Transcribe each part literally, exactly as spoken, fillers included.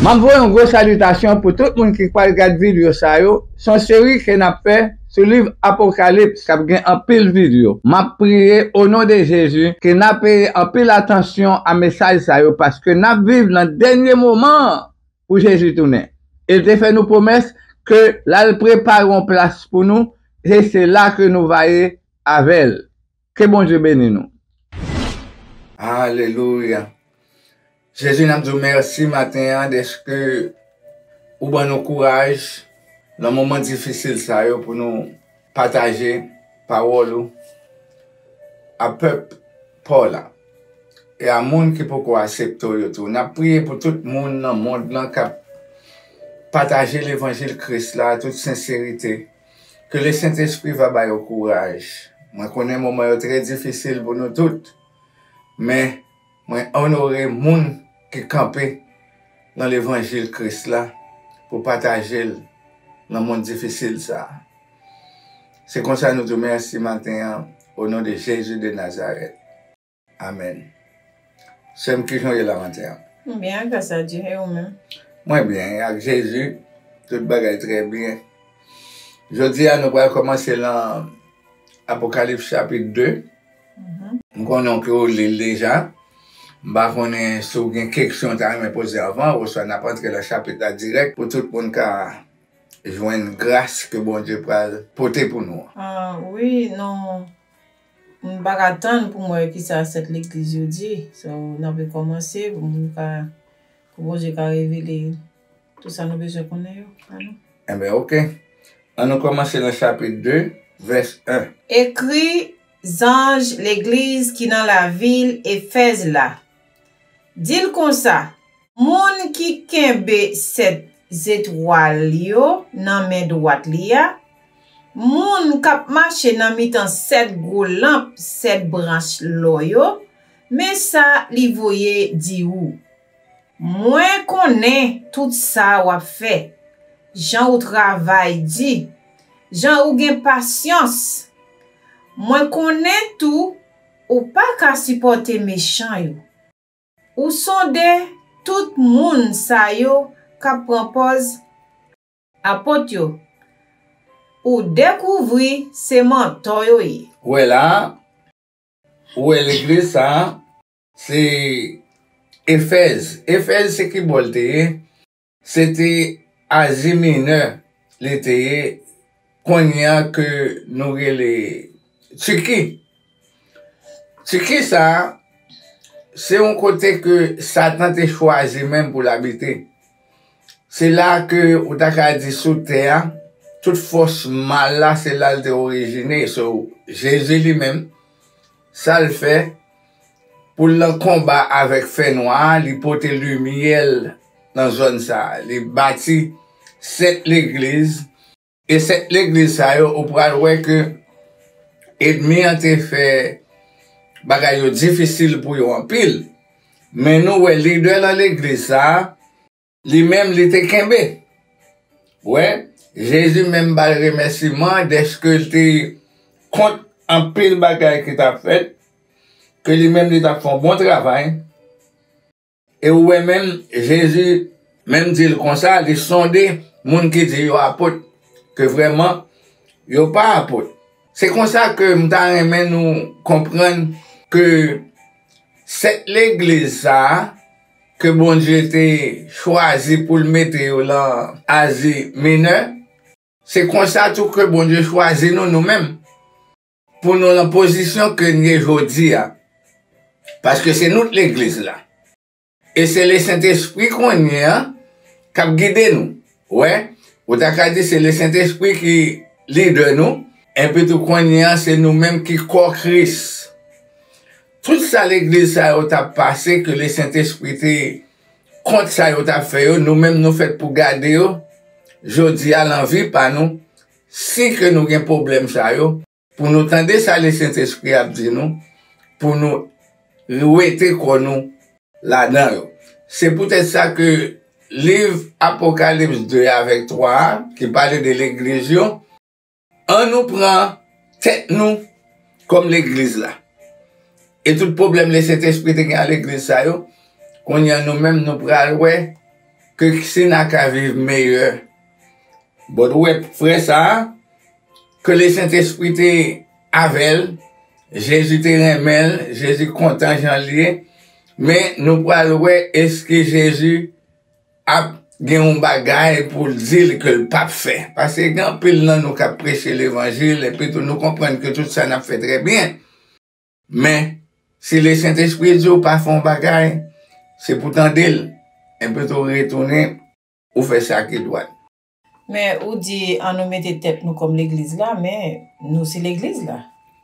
M ap voye yon gwo salitasyon pou tout moun ki pral gad videyo sa yo. Se yon seri ke n ap fè sou liv Apokalips k ap gen anpil videyo. M ap priye o non de Jezi ke n ap peye anpil atansyon a mesaj sa yo, paske n ap viv nan dènye moman an pou Jezi tounen. E l te fè nou pwomès ke l al prepare yon plas pou nou, e se la ke nou va ye avè l. Ke Bondye beni nou. Alelouya. Jezi, n ap di w mèsi maten an dèske ou ban nou kouraj nan moman difisil sa yo pou nou pataje pawòl ou a pèp pa w la e a moun ki poko aksepte w yo tou. N ap priye pou tout moun nan mond lan k ap pataje levanjil Kris la an tout senserite. Ke Lesentespri va ba yo kouraj. Mwen konnen moman yo trè difisil pou nou tout, men mwen onore moun ki kanpe nan levanjil Kris la pou pataje l nan mond difisil sa a. Se konsa nou di w mèsi maten an, o non de Jezi de Nazarèt. Amèn. Sè m, kijan w ye la maten an? M byen, gras a Dye, e ou menm? Mwen byen, ak Jezi, tout bagay trè byen. Jodi a, nou pral kòmanse nan Apokalips chapit de. M konnen ke w li l deja. M pa konnen si w gen keksyon w ta renmen poze anvan, oswa n ap antre nan chapit la dirèk pou tout moun ka jwenn gras ke Bondye pral pote pou nou an. Ah, wi, non. M pa ka tann pou m wè kisa sèt legliz yo di. So, n ap rekòmanse pou moun ka, pou Bondye ka revele tout sa nou bezwen konnen yo ba nou. Enben, oke. An nou kòmanse nan chapit de, vès en. Ekri zanj legliz ki nan lavil Efèz la. Di l konsa, moun ki kenbe sèt zetwal yo nan men dwat li a, moun k ap mache nan mitan sèt gwo lanp sèt branch lò yo, men sa li voye di ou. Mwen konnen tout sa w ap fè, jan ou travay di, jan ou gen pasyans. Mwen konnen tou ou pa ka sipòte mechan yo. Ou sonde tout moun sa yo k ap pran pòz apot yo. Ou dekouvri se mantò yo ye. Ou wè la, ou wè legliz sa a, se Efèz. Efèz se ki bò l te ye? Se te Azi Minè li te ye, kounye a ke nou rele Tiki. Tiki sa a, se yon kote ke Satan te chwazi menm pou l abite. Se la ke ou ta ka di sou tè a, tout fòs mal la, se la l te orijine. So, Jezi li menm, sa l fè, pou l nan konba avèk fènwa a, li pote limyè l nan zòn sa a. Li bati sèt legliz, e sèt legliz sa yo, ou pral wè ke ènmi an te fè bagay yo difisil pou yo anpil. Men nou wè lidè nan legliz sa a, li menm li te kenbe. Wè, Jezi menm ba l remèsiman dèske l te kont anpil bagay ki t ap fèt, ke li menm li t ap fè yon bon travay. E ou wè menm, Jezi menm di l konsa, li sonde moun ki di yo apot, ke vrèman yo pa apot. Se konsa ke m ta renmen nou konprann ke sèt legliz sa a, ke Bondye te chwazi pou l mete yo lan Azi Minè, se konsa tou ke Bondye chwazi nou, nou menm, pou nou lan pozisyon ke n ye jodi a. Paske se nou k legliz la. E se Lesentespri kounye a k ap gide nou. Wè, ou ta ka di se Lesentespri ki lidè nou, epi tou kounye a se nou menm ki kò Kris. Tout sa legliz sa yo t ap pase ke Lesentespri te kont sa yo t ap fè yo, nou menm nou fèt pou gade yo, jodi a lan vi pa nou, si ke nou gen pwoblèm sa yo, pou nou tande sa Lesentespri ap di nou, pou nou wete kò nou ladan yo. Se poutèt sa ke liv Apokalips de avèk twa a, ki pale de legliz yo, an nou pran tèt nou kòm legliz la. E tout pwoblèm Lesentespri te gen a legliz sa yo, kounye a nou menm nou pral wè Ke Christina ka viv meyè. But ou wè frè sa a, ke Lesentespri te avè l, Jezi te renmen l, Jezi kontan jan l ye, men nou pral wè èske Jezi ap gen yon bagay pou l di l ke l p ap fè. Paske gen anpil nan nou k ap preche levanjil, epi tou nou konprann ke tout sa n ap fè trè byen. Men, si Lesentespri di w pa fè yon bagay, se pou tande l, epi tou retounen, ou fè sa ki dwat. Men, ou di, ann nou mete tèt nou kòm legliz la, men nou se legliz la.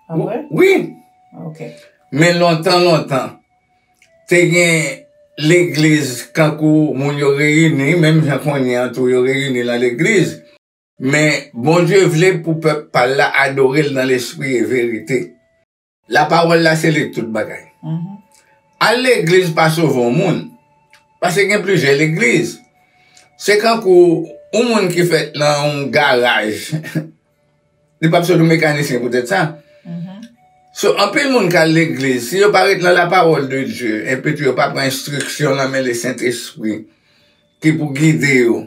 Pa vre? Wi. Ok. Men lontan, lontan, te gen legliz kankou moun yo reyini, menm jan kounye an tou yo reyini nan legliz. Men Bondye vle pou pèp pa l la adore l nan lespri e verite. Lapawòl la se li tout bagay. Mhm. Al legliz pa sove yon moun. Paske gen plizyè legliz. Se kankou yon moun ki fèt nan yon garaj. Li p ap sot yon mekanisyen poutèt sa. Mhm. So, anpil moun k al legliz, si yo pa ret nan lapawòl de Dye, epi tou yo pa pran enstriksyon nan men Lesentespri, ki pou gide yo,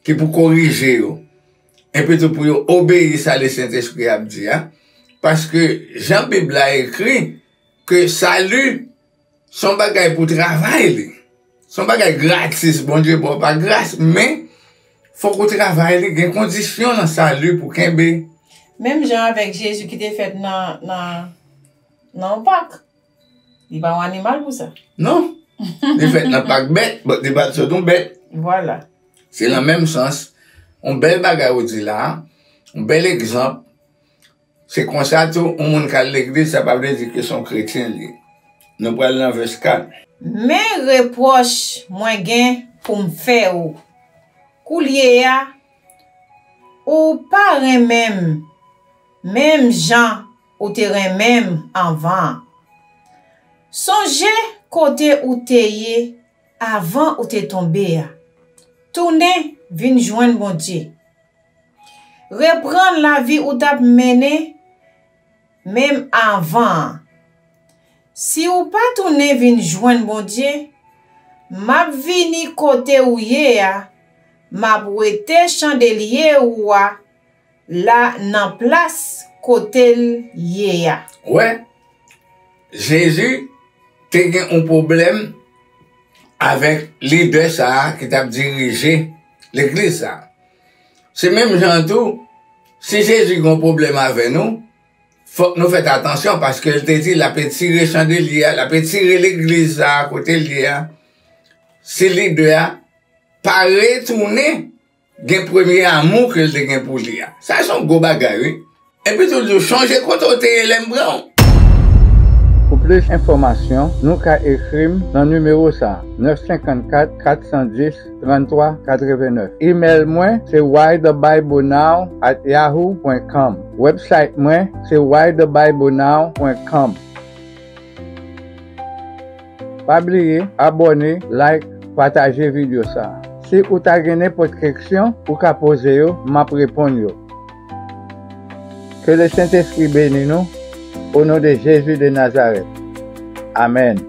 ki pou korije yo, epi tou pou yo obeyi sa Lesentespri ap di a. Paske jan Bib la ekri, ke sali se yon bagay pou travay li. Se yon bagay gratis, Bondye ba w pa gras, men fòk ou travay li, gen kondisyon nan sali pou kenbe. Menm jan avèk Jezi ki te fèt nan, nan, nan yon pak. Li pa yon animal pou sa. Non. Li fèt nan pak bèt, but li pa t sot yon bèt. Vwala. Se nan menm sans, yon bèl bagay ou di la, yon bèl egzanp. Se konsa tou, yon moun k al legliz, sa pa vle di ke se yon kretyen li ye. Nou pral nan vès kat. Men repwòch mwen gen pou m fè ou. Koulye a, ou pa renmen m menm jan ou te renmen m anvan an. Sonje kote ou te ye avan ou te tonbe a. Tounen vin jwenn Bondye. Reprann lavi ou t ap mennen menm avan an. Si ou pa tounen vin jwenn Bondye, m ap vini kote ou ye a, m ap wete chandelye ou a la nan plas kote l ye a. Ou wè, Jezi te gen yon pwoblèm avèk lidè sa a ki t ap dirije legliz sa a. Se menm jan an tou, si Jezi gen yon pwoblèm avè nou, fòk nou fè atansyon, paske l te di l ap etire chandelye a, l ap etire legliz sa a kote l ye a, si lidè a pa retounen gen premye amou ke l te gen pou li a. Sa se yon gwo bagay, wi. Epi tou, l di w, chonje kote w te ye lè m pran w. Pou plis enfòmasyon, nou ka ekri m nan nimewo sa a, nèf senkannkat, kat san dis, tranntwa katrevennnèf. Imèl mwen se why the bible now at yahoo point com. Website mwen se why the bible now point com. Pa bliye abòne, like, pataje videyo sa a. Si ou ta gen nenpòt keksyon, ou ka poze yo, m ap reponn yo. Ke Lesentespri beni nou, o non de Jezi de Nazarèt. Amèn.